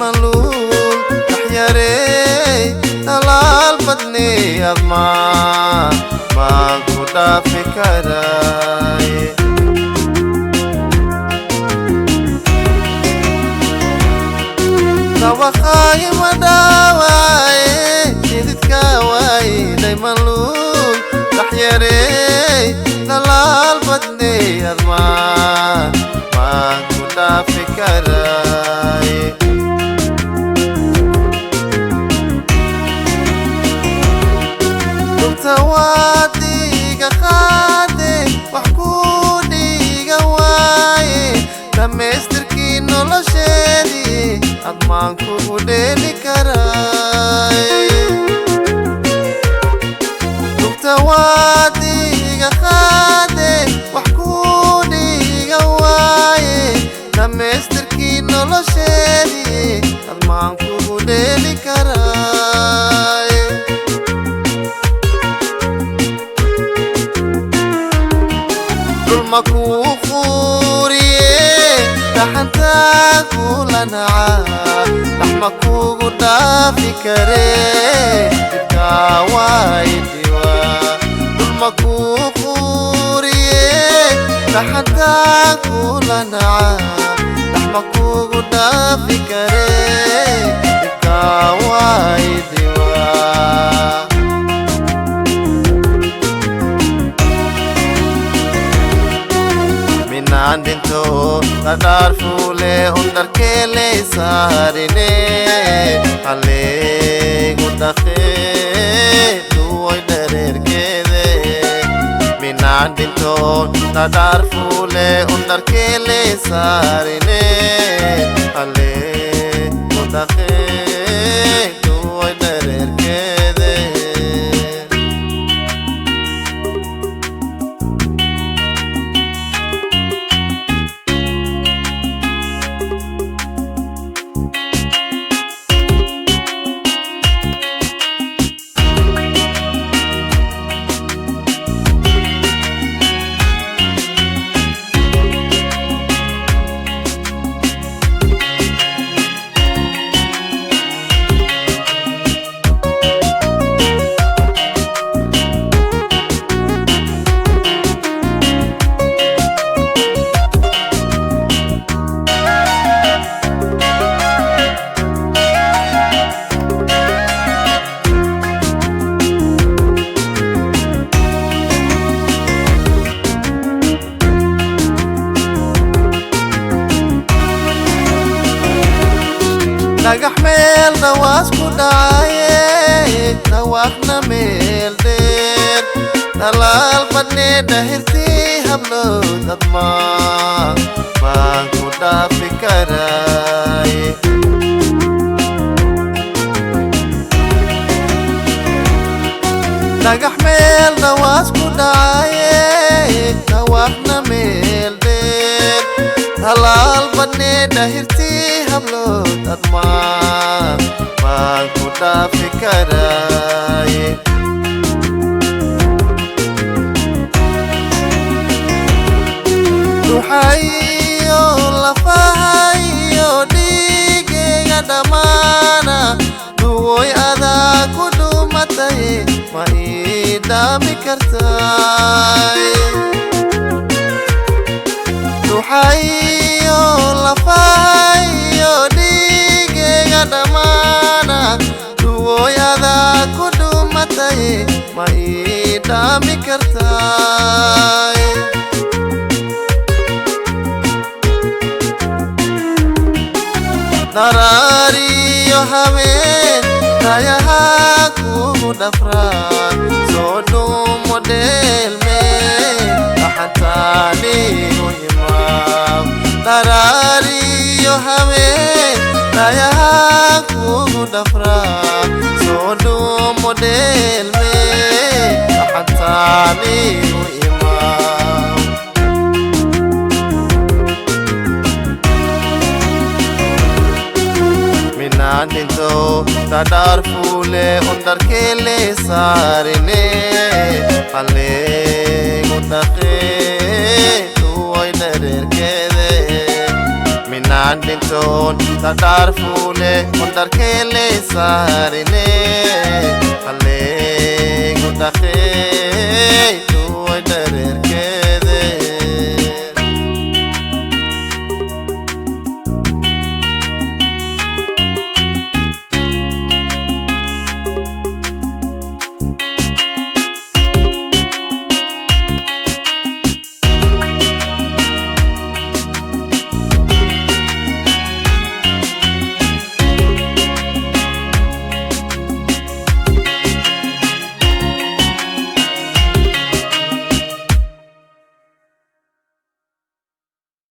Daymaluul dhaxyarey dalaal badney admaa maan ku dhaafi karay. Dawaqaayo ma dhaawaaye xididka waaye daymaluul dhaxyarey dalaal badney admaa maan ku dhaafi karay. Dhulta waa dhiiga qaade wax ku dhiiga waaye dhammaystirkii nolosheedii admaan kugu dheeli karay. Dhulta waa dhiiga qaade wax ku dhiiga waaye dhammaystirkii nolosheedii admaan kugu dheeli karay. Dhulma kuu quuriye dhaxantaa kula nacaa dhaxma kugu dhaafi karee dhibkaa waay dhiwaa. Dhulma kuu quuriye dhaxantaa kula nacaa dhaxma kugu dhaafi karee dhibkaa waay dhiwaa. Minaan dhinto dhadhaar fuule undarkeeley saarine halleegu dhaqee duwoy dhareerkeede. Minaan dhinto dhadhaar fuule undarkeeley saarine halleegu dhaqee duwoy dhareerkeede. Dhagax meel dhawaas ku dhacaye dhawaaqna meel dheer dhalaal badnee dhahirtii hablood admaa maan ku dhaafi karay. Dhagax meel dhawaas ku dhacaye dhawaaqna meel dheer dhalaal badnee dhahirtii hablood admaa maan ku dhaafi karay. Duxayo lafahayo dhiigayga dhammaana duwoy adaa ku dhumatay ma ii dhaami kartay. Duxayo lafahayo dhiigayga dhammaana duwoy adaa ku dhumatay ma ii dhaami kartay. Dharaariyo habeen tayaha kugu dhafraan soo dhuumo dheelme dhaxantaanigu imaam. Dharaariyo habeen tayaha kugu dhafraan soo dhuumo dheelme dhaxantaanigu imaam. Minaan dhinto dhadhaar fuule undarkeeley saarine halleegu dhaqee duwoy dhareerkeede. Inaan dhintoon dhadhaar fuule on dharkeele saarine.